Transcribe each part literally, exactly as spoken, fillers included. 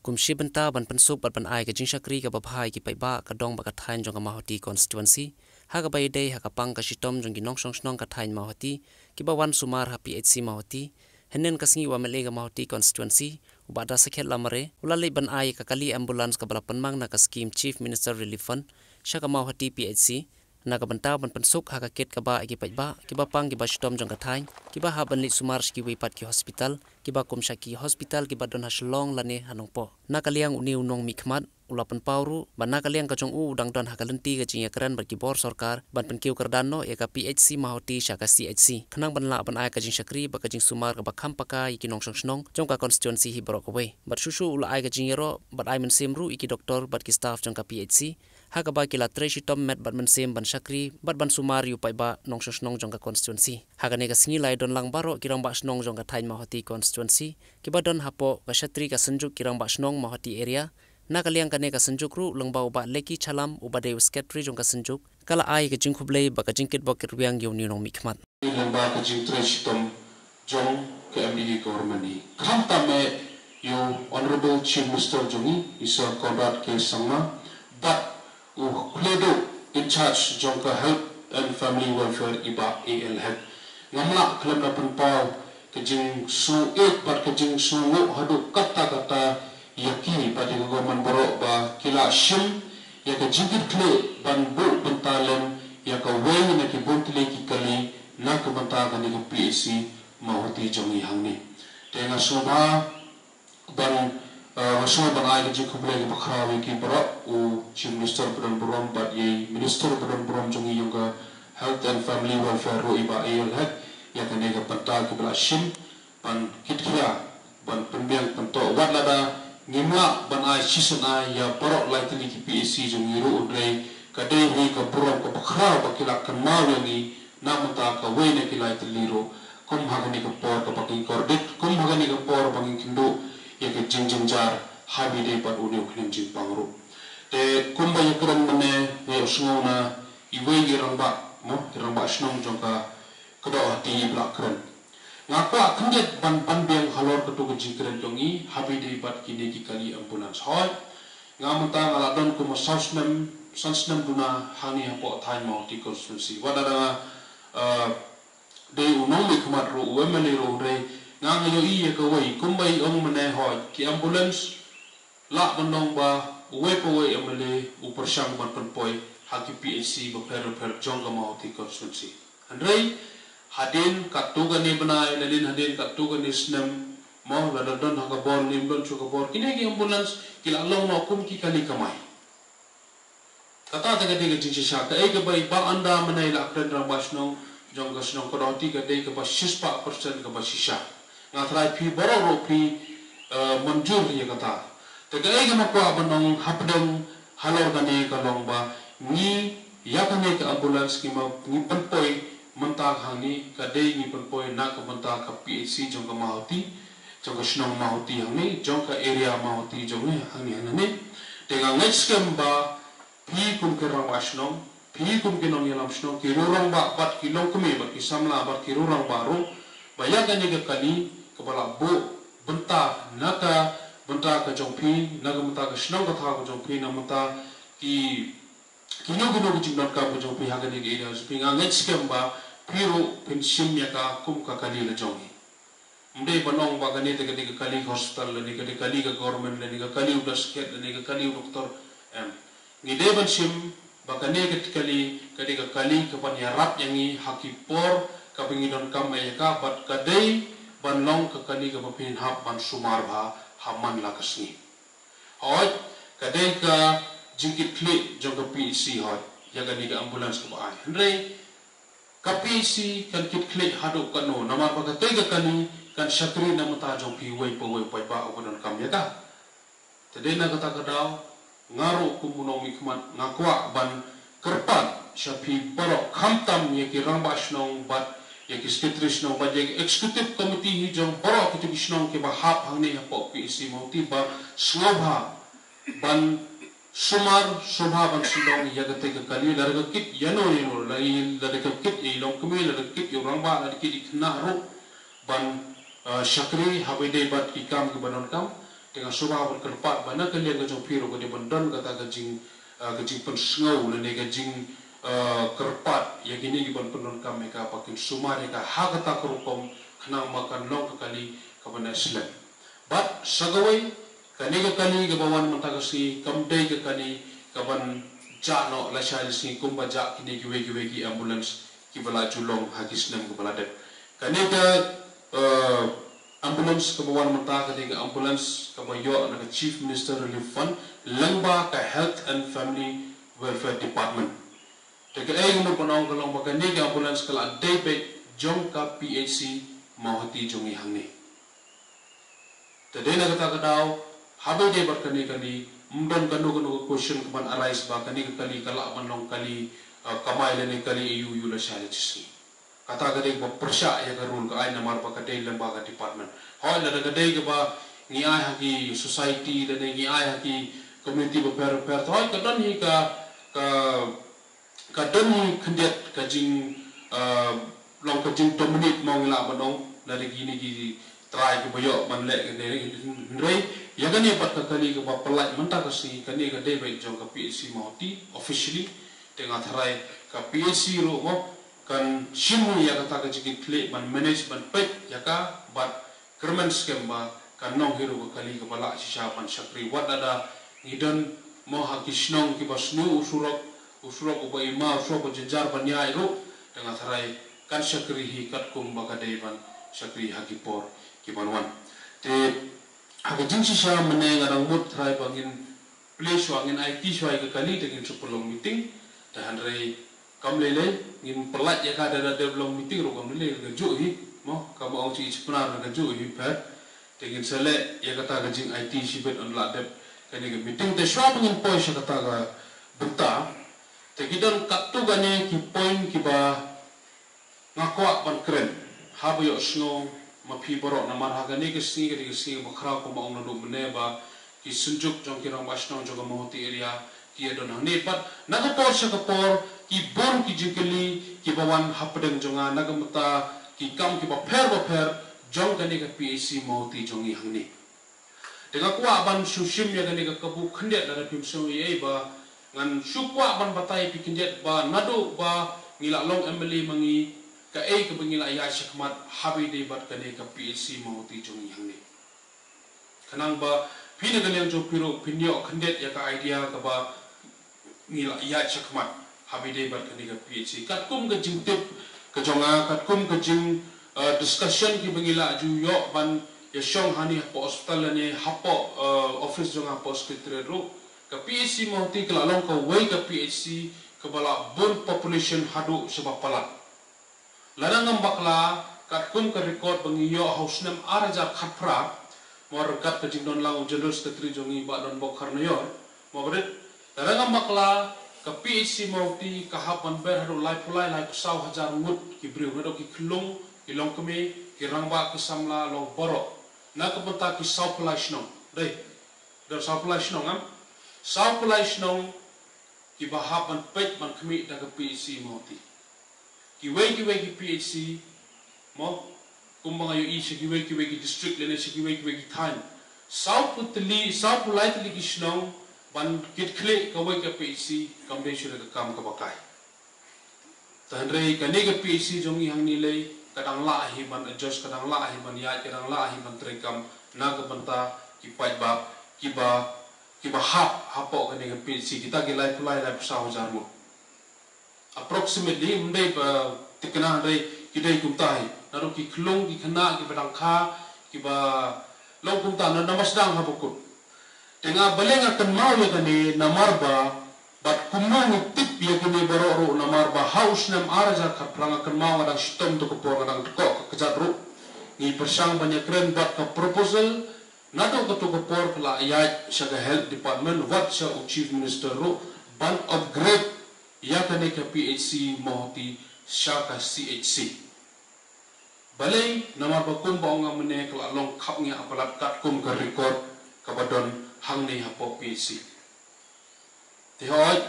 Kum shi bynta ban pynsuk bad ban ai ka jingshakri kaba bha ïa ki paidbah ka dong bad ka thaiñ jong ka Mawhati constituency, ha kaba ïadei ha ka pang ka shitom jong ki nongshong shnong ka thaiñ Mawhati kiba wan sumar ha P H C Mawhati, hynnin ka sngi u M L A ka Mawhati constituency, u Bah Dasakhiat Lamare, u la leit ban ai ka kali ambulance kaba la pynmang na ka skhim Chief Minister Relief Fund sha ka Mawhati P H C na ka bynta ban pynsuk ha ka kit kaba ïa ki paidbah kiba pang kiba shitom jong ka thaiñ, kiba hap ban leit sumar sha kiwei pat ki hospital, kiba kum sha ki hospital kiba don ha Shillong lane ha Nongpoh. Na ka liang une u nongmihkhmat u la pynpaw ruh ba na ka liang ka jong u u dang don ha ka lynti ka jingïakren bad ki bor sorkar ban pynkiew kyrdan noh ïa ka P H C Mawhati sha ka C H C, khnang ban lah ban ai ka jingshakri bad ka jingsumar kaba kham paka ïa ki nongshong shnong jong ka constituency hi baroh kawei. Bad shuh shuh u la ai ka jingïaroh bad ai mynsiem ruh ïa ki doktor bad ki staff jong ka P H C, ha kaba ki la trei shitom met bad mynsiem ban shakri bad ban sumar ïa u paidbah nongshong shnong jong ka constituency. Ha kane ka sngi la ïadon lang baroh ki rangbah shnong jong ka thaiñ Mawhati constituency, kiba don hapoh ka shatri ka synjuk ki rangbah shnong Mawhati area. Na ka liang kane ka synjuk ruh, lyngba u Bah Leki Chalam uba dei u secretary jong ka synjuk, ka la ai ka jingkhublei bad ka jingkitbok kitrwiang ïa une u nongmihkhmat. Lyngba ka jingtrei shitom jong ka M D A government hi, khamtam eh ïa u Honorable Chief Minister jong ngi, i Sir Conrad K Sangma, bad u khlieh duh in charge jong ka Health and Family Welfare, i Bah A L Hek. Ngam lah khlem da pynpaw ka jingsngewbha bad ka jingsngewnguh haduh katta katta ïa ki bad ïa ka government baroh ba ki la shim ïa ka jingkitkhlieh ban buh bynta lem ïa kawei na ki bun tylli ki kali na ka bynta kane ka P H C Mawhati jong ngi hangne. Te nga sngewbha ban, eh, nga sngewbha ban ai ka jingkhublei kaba khraw ïa ki baroh, u Chief Minister ba don burom bad ïa i Minister ba don burom jong ngi ïong ka Health and Family Welfare ruh, i Bah A L Hek, ïa kane ka bynta kiba la shim ban kitkhia, ban pynbiang pyntoh, wat lada ngim lah ban ai shisha ïa baroh lai tylli ki P H C jong ngi ruh, hynrei ka dei hi ka burom kaba khraw ba ki la kynmaw ïa ngi na bynta kawei na ki lai tylli ruh, kum ha kane ka por kaba ngin kordit, kum ha kane ka por ba ngin kynduh ïa ka jingjynjar ha ba ïadei bad une u khñiang jingpang ruh. Te kumba ïakren mynne, nga ïohsngew na iwei i rangbah, mo, i rangbah shnong jong ka Kdaw Hati i ba la kren. Nga kwah khyndiat ban, ban biang halor kato ka jingkren jong i ha ba ïadei bad kine ki kali ambulance. Hooid, nga mynta nga la don kumba saw snem, san snem duna hangne hapoh thaiñ Mawhati constituency. Wat lada nga, eh, dei u nongmihkhmat ruh, u M L A ruh, hynrei nga, nga ïohi ïa kawei kumba i ong mynne, hooid, ki ambulance lah ban long ba uwei pa uwei M L A u pyrshang ban pynpoi ha ki P H C bapher bapher jong ka Mawhati constituency. Hynrei hadien katto katne bnai, hadien, hadien katto katne snem, mo, lada don ha ka bor, ym don shuh ka bor, kine ki ambulance ki la long noh kum ki kali kamai. Kata te ka dei ka jingshisha, kaei kaba i Bah Anda mynne i la kren, rangbah shnong jong ka shnong Kdaw Hati, ka dei kaba shispah percent kaba shisha. Nga tharai phi baroh ruh phi, eh, mynjur ïa kata. Te kaei kaba nga kwah ban ong hapdeng halor kane ka long ba ngi ïa kane ka ambulance ngi ma, ngi pynpoi mynta hangne, ka dei ngi pynpoi na ka bynta ka P H C jong ka Mawhati, jong ka shnong Mawhati hangne, jong ka area Mawhati jong ngi hangne, hangne. Te nga ngeit skhem ba phi kum ki rangbah shnong, phi kum ki nongïalam shnong, ki rangbah bad ki longkmie bad ki samla bad ki rangbah ruh, ba ïa kane ka kali kaba la buh bynta na ka bynta ka jong phi, na ka bynta ka shnong ka thaw ka jong phi, na ka bynta ki, kino kino ki jingdonkam ka jong phi ha kane ka area jong phi, nga ngeit skhem ba phi ruh phin shim ïa ka kum ka kali la jong phi. Ym dei ban ong ba kane te ka dei ka kali ka hospital, lane ka dei ka kali ka government, lane ka kali u Dasakhiat, lane ka kali u doktor. Em. Ngi dei ban shim ba kane ka kali ka dei ka kali kaban ïarap ïa ngi ha ki por kaba ngi donkam ïa ka, bad ka dei ban long ka kali kaba phin hap ban sumar bha ha man la ka sngi. Hooid, ka dei ka jingkitkhlieh jong ka P H C, hooid, ïa kane ka ambulance kaba ai. Hynrei ka P H C kan kitkhlieh haduh katno, namar ba katei ka kali kan shakri na ka bynta jong phi uwei pa uwei u paidbah uba donkam ïa ka. Te dei na kata ka daw, nga ruh kum u nongmihkhmat nga kwah ban kyrpad sha phi baroh, khamtam ïa ki rangbah shnong bad ïa ki secretary shnong bad ïa ki executive committee hi jong baroh kito ki shnong kiba hap hangne hapoh P H C Mawhati, ba sngewbha ban sumar, sngewbha ban sngewdong ïa katei ka kali, lada ka kit ïano ïano, lada ka kit ïa i longkmie, lada ka kit ïa u rangbah, lada ka kit ïa i khynnah ruh, ban, eh, shakri ha ba ïadei bad ki kam kiba donkam. Te nga sngewbha ban kyrpad ba na ka liang ka jong phi ruh ka dei ban don kata ka jing, ah, ka jingpynsngew lane ka jing, ah, kyrpad ïa kine ki ban pyndonkam ïa ka, ba kin sumar ïa ka ha kata ka rukom khnang ba kan long ka kali kaban slem. Bad sa kawei, kane ka kali kaba wan mynta ka sngi kam dei ka kali kaban jah noh lashai lashisngi kumba jah kine kiwei kiwei ki ambulance kiba la ju long ha ki snem kiba la dep. Kane ka, eh, ambulance kaba wan mynta ka dei ka ambulance kaba ïoh na ka Chief Minister Relief Fund lyngba ka Health and Family Welfare Department. Te kaei kaba nga kwah ban ong ka long ba kane ka ambulance ka la dei beit jong ka P H C Mawhati jong ngi hangne. Te dei na kata ka daw, haba ïadei bad kane ka kali, ym don kano kano ka question kaban arise ba kane ka kali ka lah ban long kali, eh, kamai lane kali aiu aiu lashai lashisngi. Kata ka dei kaba pyrshah ïa ka rule ka aiñ namar ba ka dei lyngba ka department. Hooid, lada ka dei kaba ngi ai ha ki society lane ngi ai ha ki community bapher bapher, hooid ka don hi ka, ka ka don hi khyndiat ka jing, ah, long ka jing dominate mo ngi lah ban ong, lada kine ki trai kiba ïoh ban leh kane, hynrei ïa kane pat ka kali kaba pyllait mynta ka sngi, kane ka dei beit jong ka P H C Mawhati officially. Te nga tharai ka P H C ruh mo kan shim ïa kata ka jingkitkhlieh ban manage ban peit ïa ka bad kyrmen skhem ba kan long hi ruh ka kali kaba lah shisha ban shakri wat lada ngi don mo ha ki shnong kiba sniew u surok, u surok uba ima, u surok uba jynjar ban ïaid ruh, te nga tharai kan shakri hi katkum ba ka dei ban shakri ha ki por kiban wan. Te ha ka jingshisha mynne nga dang mut tharai ba ngin plie shuwa, ngin aiti shuwa ïa ka kali te ngin sa pynlong meeting. Te hynrei kam lei lei, ngin pyllait ïa ka da da dep long meeting ruh kam lei lei, ka juh hi mo, kaba ong shi i Shipnar ka juh hi pher. Te ngin sa leh ïa kata ka jingaiti shibit, yn lah dep kane ka meeting. Te shuwa ba ngin poi sha kata ka bynta, te ki don katto katne ki point kiba nga kwah ban kren. Haba ïohsngew ma phi baroh, namar ha kane ka sngi ka dei ka sngi kaba khraw, kumba ong naduh mynne ba ki synjuk jong ki rangbah shnong jong ka Mawhati area ki ïa don hangne pat na ka por sha ka por, ki bun ki jingkylli kiba wan hapdeng jong nga na ka bynta ki kam kiba pher bapher jong kane ka P H C Mawhati jong ngi hangne. Te nga kwah ban shu shim ïa kane ka kabu khyndiat, lada phim sngew ei ei ba ngan shu kwah ban batai ïa phi khyndiat ba naduh ba ngi la long M L A ma ngi, kaei kaba ngi la ïaid shakhmat haba ïadei bad kane ka P H C Mawhati jong ngi hangne. Khnang ba phi na ka liang jong phi ruh phin ïoh khyndiat ïa ka idea kaba ngi la ïaid shakhmat haba ïadei bad kane ka P H C. Katkum ka jingtip ka jong nga, katkum ka jing, eh, discussion kiba ngi la ju ïoh ban ïa shong hangne hapoh hospital lane hapoh, eh, office jong nga hapoh secretariat ruh, ka P H C Mawhati ka la long kawei ka P H C kaba la bun population haduh shaba palat. Lada ngam bakla, katkum ka record ba ngi ïoh ha u snem ar hajar khatphra, mo ryngkat ka jingdon lang u General Secretary jong ngi Bah Donbok Kharnaior, mo ba rit, lada ngam bakla, ka P H C Mawhati ka hap ban ber haduh laiphew lai, laiphew saw hajar ngut ki briew, naduh ki khyllung, ki longkmie, ki rangbah, ki samla, long baroh na ka bynta ki sawphew lai shnong. Dei, dei sawphew lai shnong, em? Sawphew lai shnong kiba hap ban peit ban khmih da ka P H C Mawhati. Kiwei kiwei ki P H C, mo, kumba nga ïohi sha kiwei kiwei ki district lane sha kiwei kiwei ki thaiñ, sawphew tylli, sawphew lai tylli ki shnong ban kitkhlieh kawei ka P H C kam dei shuh da ka kam kaba kai. Te hynrei kane ka P H C jong ngi hangne lei ka dang lah hi ban adjust, ka dang lah hi ban ïaid, ka dang lah hi ban treikam na ka bynta ki paidbah kiba, kiba hap hapoh kane ka P H C, kita ki laiphew lai, laiphew saw hajar ngut. Approximately, ym dei ba thikna, hynrei ki dei kumta hi. Naduh ki khyllung, ki khynnah, kiba dang kha, kiba long kumta, na, namar sdang haba kut. Te nga balei nga kynmaw ïa kane, namar ba bad kumno ngi tip ïa kine baroh ruh, namar ba ha u snem ar hajar khatphra nga kynmaw nga dang shitom to ka por, nga dang tkoh ka kjat ruh, ngi pyrshang ban ïakren bad ka proposal, naduh kato ka por ka la ïaid sha ka Health Department, wat sha u Chief Minister ruh, ban upgrade ïa kane ka P H C Mawhati sha ka C H C. Balei? Namar ba kumba ong nga mynne, ka la long khapngiah palat katkum ka record kaba don hangne hapoh P H C. Te hooid,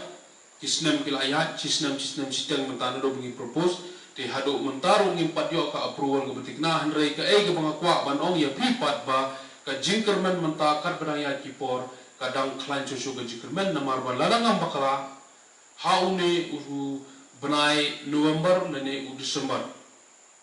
ki snem ki la ïaid, shi snem, shi snem shiteng mynta naduh ba ngi propose, te haduh mynta ruh ngim pat ïoh ka approval kaba thikna, hynrei kaei kaba nga kwah ban ong ïa phi pat ba Ka jingkyrmen mynta katba dang ïaid ki por ka dang khlaiñ shuh shuh ka jingkyrmen, namar ba lada ngam bakla ha une u bnai November lane u December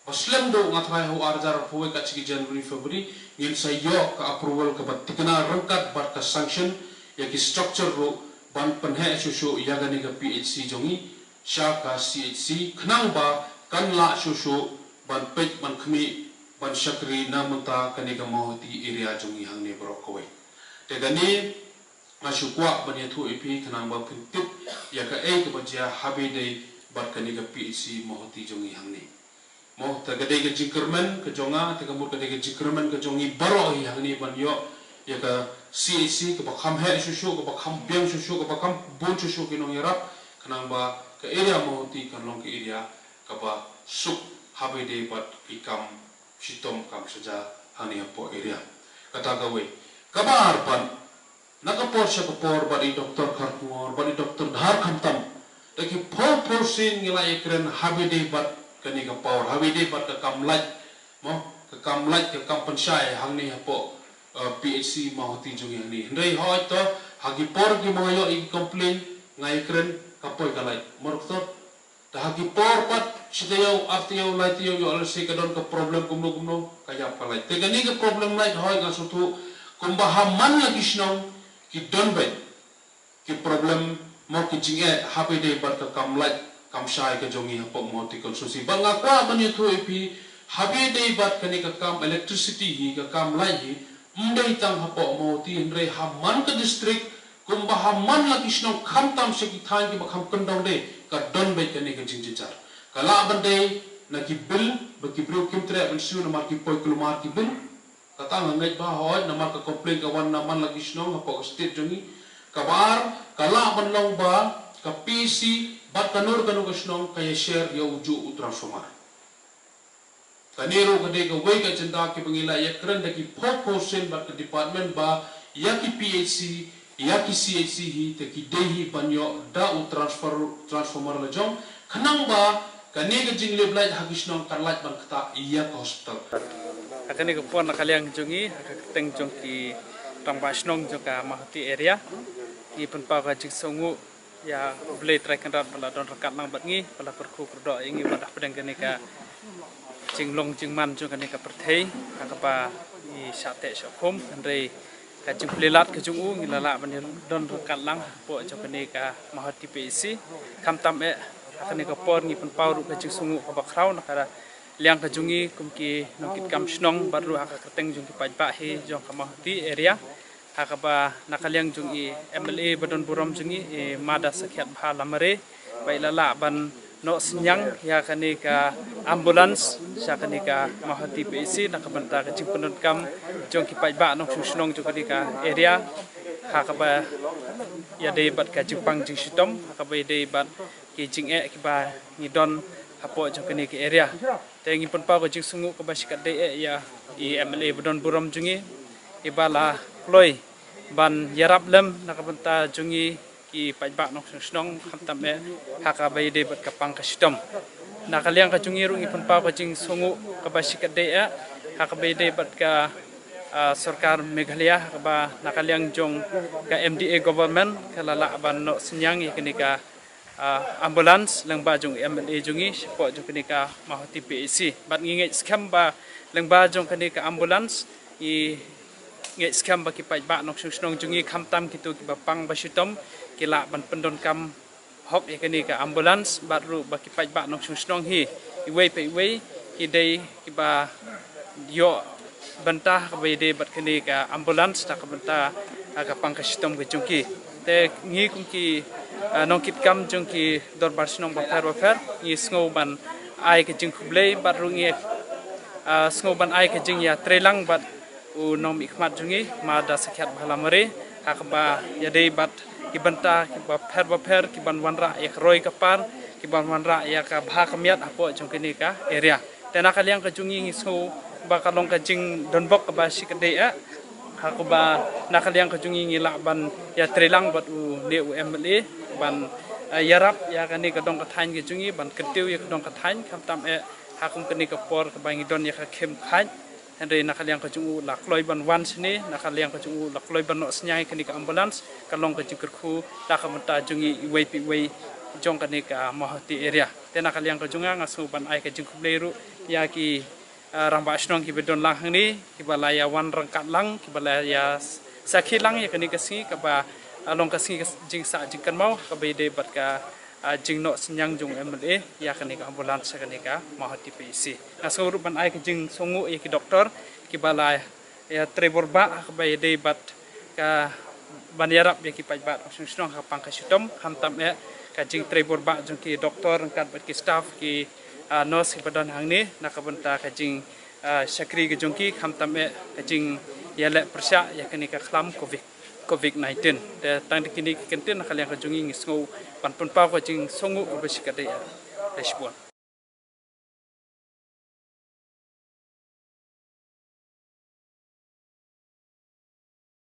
ba slem duh, nga tharai ha u ar hajar arphew wei kat shi ki January, February, ngin sa ïoh ka approval kaba thikna ryngkat bad ka sanction ïa ki structure ruh ban pynheh shuh shuh ïa kane ka P H C jong ngi sha ka C H C, khnang ba kan lah shuh shuh ban peit, ban khmih, ban shakri na mynta kane ka Mawhati area jong ngi hangne baroh kawei. Te kane nga shu kwah ban ïathuh ïa phi khnang ba phin tip ïa kaei kaba jia haba ïadei bad kane ka P H C Mawhati jong ngi hangne. Mo, te ka dei ka jingkyrmen ka jong nga, te ka mut ka dei ka jingkyrmen ka jong ngi baroh hi hangne ban ïoh ïa ka C H C kaba kham heh shuh shuh, kaba kham biang shuh shuh, kaba kham bun shuh shuh ki nongïarap, khnang ba ka area Mawhati kan long ka area kaba suk haba ïadei bad ki kam shitom kam saja hangne hapoh area. Kata kawei. Kaba ar pat, na ka por sha ka por bad i Doktor Kharkongor bad i Doktor Dhar khamtam, da ki phew phew sien ngi la ïakren haba ïadei bad kane ka power, haba ïadei bad ka kam light, mo, ka kam light, ka kam pynshai hangne hapoh, eh, P H C Mawhati jong ngi hangne. Hynrei hooid to, ha ki por kiba nga ïoh ïa ki complain, nga ïakren, ka poi ka light. Mo Doktor, te ha ki por pat shi taïew, ar taïew, lai taïew, ïoh lehse ka don ka problem kumno kumno, ka ïap ka light. Te kane ka problem light hooid nga sngewthuh kumba ha man la ki shnong ki don beit ki problem, mo, ki jingeh haba ïadei bad ka kam light kam shai ka jong ngi hapoh Mawhati constituency. Bad nga kwah ban ïathuh ïa phi, haba ïadei bad kane ka kam electricity hi, ka kam light hi, ym dei tang hapoh Mawhati hynrei ha man ka district, kumba ha man la ki shnong khamtam sha ki thaiñ kiba kham kyndong de, ka don beit kane ka jingjynjar. Ka lah ban dei na ki bill ba ki briew kim treh ban siew namar ki poi kulmar ki bill. Kata nga ngeit ba hooid namar ka complain ka wan na man la ki shnong hapoh ka state jong ngi. Kaba ar, ka lah ban long ba ka P H C bad kano kano ka shnong ka ïa share ïa u juh u transformer. Kane ruh ka dei kawei ka agenda kiba ngi la ïakren da ki phew phew sien bad ka department ba ïa ki P H C, ïa ki C H C hi, te ki dei hi ban ïoh da u transfer, transformer la jong, khnang ba kane ka jinglip light ha ki shnong kan lah ban ktah ïa ka hospital. Ha kane ka por na ka liang jong ngi, ha ka kyrteng jong ki rangbah shnong jong ka Mawhati area, ngi pynpaw ka jingsngewnguh ïa U Blei Trai Kynrad ba la don ryngkat lang bad ngi, ba la kyrkhu kyrdoh ïa ngi ban da hapdeng kane ka jinglong jingman jong kane ka pyrthei, ha kaba ngi shah teh shah khum, hynrei ka jingplie lad ka jong u ngi la lah ban ïa don ryngkat lang hapoh jong kane ka Mawhati P H C. Khamtam eh ha kane ka por ngi pynpaw ruh ka jingsngewnguh kaba khraw na ka liang ka jong ngi kum ki nongkitkam shnong bad ruh ha ka kyrteng jong ki paidbah hi jong ka Mawhati area. Ha kaba na ka liang jong i M L A ba don burom jong ngi, i Mada Sakhiat Bha Lamare, ba i la lah ban noh synñiang ïa kane ka ambulance sha kane ka Mawhati P H C na ka bynta ka jingpyndonkam jong ki paidbah nongshong shnong jong kane ka area, ha kaba ïadei bad ka jingpang jingshitom, ha kaba ïadei bad ki jingeh kiba ngi don hapoh jong kane ka area. Te ngi pynpaw ka jingsngewnguh kaba shikatdei eh ïa i M L A ba don burom jong ngi, iba la kloi ban ïarap lem na ka bynta jong ngi ki paidbah nongshong shnong, khamtam eh ha kaba ïadei bad ka pang ka shitom. Na ka liang ka jong ngi ruh ngi pynpaw ka jingsngewnguh kaba shikatdei eh ha kaba ïadei bad ka, ah, sorkar Meghalaya, ha kaba na ka liang jong ka M D A government ka la lah ban noh synñiang ïa kane ka, ah, ambulance lyngba jong M L A jong ngi shapoh jong kane ka Mawhati P H C. Bad ngi ngeit skhem ba lyngba jong kane ka ambulance ngi ngeit skhem ba ki paidbah nongshong shnong jong ngi, khamtam kito kiba pang ba shitom, ki lah ban pyndonkam hok ïa kane ka ambulance, bad ruh ba ki paidbah nongshong shnong hi iwei pa iwei ki dei kiba ïoh bynta kaba ïadei bad kane ka ambulance na ka bynta, ah, ka pang ka shitom ka jong ki. Te ngi kum ki, ah, nongkitkam jong ki dorbar shnong bapher bapher, ngi sngew ban ai ka jingkhublei bad ruh ngi, ah, sngew ban ai ka jingïatreilang bad u nongmihkhmat jong ngi, Mada Sakhiat Bha Lamare, ha kaba ïadei bad ki bynta kiba pher bapher, kiban wanrah ïa ka roi ka par, kiban wanrah ïa ka bha ka miat hapoh jong kane ka area. Te na ka liang ka jong ngi ngi sngew ba ka long ka jingdonbok kaba shikatdei eh, ha kaba na ka liang ka jong ngi ngi lah ban ïatreilang bad une u M L A ban, eh, ïarap ïa kane ka dong ka thaiñ ka jong ngi, ban kyntiew ïa ka dong ka thaiñ, khamtam eh ha kum kane ka por kaba ngi don ïa ka khim khaid. Hynrei na ka liang ka jong u la kloi ban wan shane, na ka liang ka jong u la kloi ban noh synñiang ïa kane ka ambulance, ka long ka jingkyrkhu da ka bynta jong ngi iwei pa iwei jong kane ka Mawhati area. Te na ka liang ka jong nga nga sngew ban ai ka jingkhublei ruh ïa ki ah, rangbah shnong kiba don lang hangne, kiba la ïa wan ryngkat lang, kiba la ïa sakhi lang ïa kane ka sngi kaba, ah, long ka sngi ka s-, jingsah jingkynmaw kaba ïadei bad ka, ah, jingnoh synñiang jong u M L A ïa kane ka ambulance sha kane ka Mawhati P H C. Nga sngew ruh ban ai ka jingsngewnguh ïa ki doktor kiba la ïa trei bor bha ha kaba ïadei bad ka ban ïarap ïa ki paidbah nongshong shnong ha ka pang ka shitom, khamtam eh ka jingtrei bor bha jong ki doktor ryngkat bad ki staff, ki, ah, nurse kiba don hangne na ka bynta ka jing, ah, shakri ka jong ki, khamtam eh ka jingïaleh pyrshah ïa kane ka khlam Covid, Covid nineteen. Te tang da kine ki kyntien na ka liang ka jong ngi ngi sngew ban pynpaw ka jingsngewnguh kaba shikatdei eh. Khublei shibun.